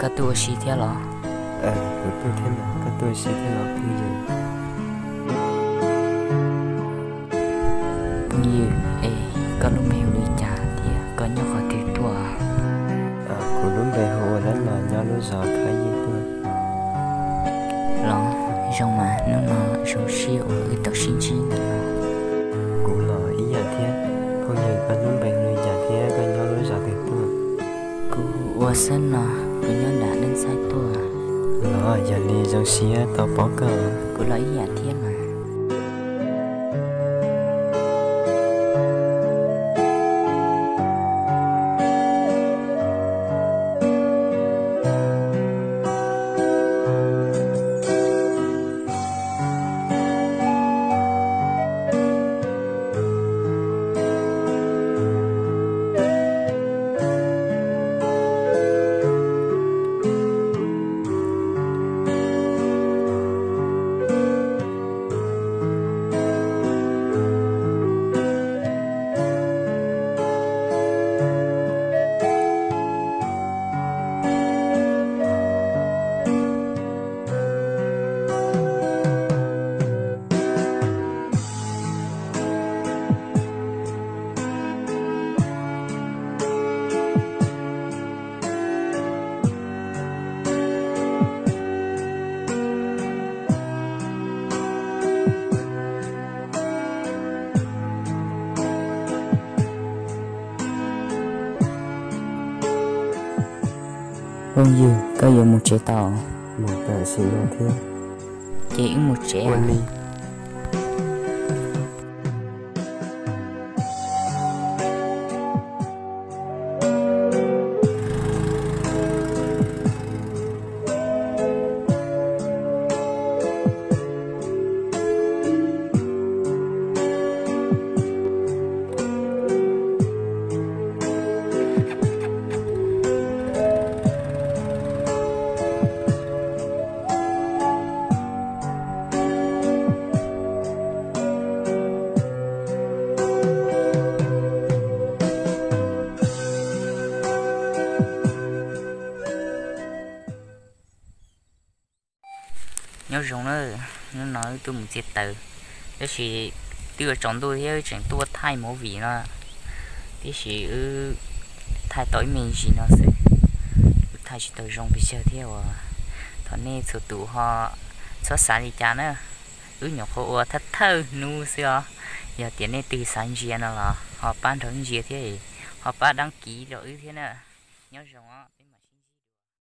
Koj tuaj ua si thiab los? Kuv tuaj thiab mas, koj tuaj ua si thiab los phooj ywg? Phooj ywg, es koj lub npe hu li cas thiab koj nyob qhov twg tuaj? Kuv lub npe hu ua Lab Los, nyob lub zos Khab Yij tuaj. Los, zoo mas, hnub no zoo siab uas wb tau sib ntsib ntawm no. Kuv los ib yam thiab. Phooj ywg, koj lub npe hu li cas thiab koj nyob lub zos twg tuaj? Kuv hu ua Xab Nos, kuv nyob nram Dab Ntxaib tuaj. Los, yog li zoo siab tau pom koj. Kuv los ib yam thiab mas. Phooj ywg, koj yuav mus tsev tau? Mus tam sim no thiab. Ces wb mus tsev. Nyob zoo na, hnub no wb tuaj mus txiav taws, tab sis twb yuav tsaus ntuj thiab wb tseem tuaj thaij movie no, tiam sis wb thaij tau ib me ntsis no xwb, wb thaij tsis tau zoo pes tsawg thiab uas thov nej txhua tus ho txhob xav li cas na. Wb nyuam qhuav ua thawj thawj hnub xwb os, yog tias nej twg xav ntsia no los ho pab nrog wb ntsia thiab, ho pab đăng ký rau wb thiab na. Nyob zoo os.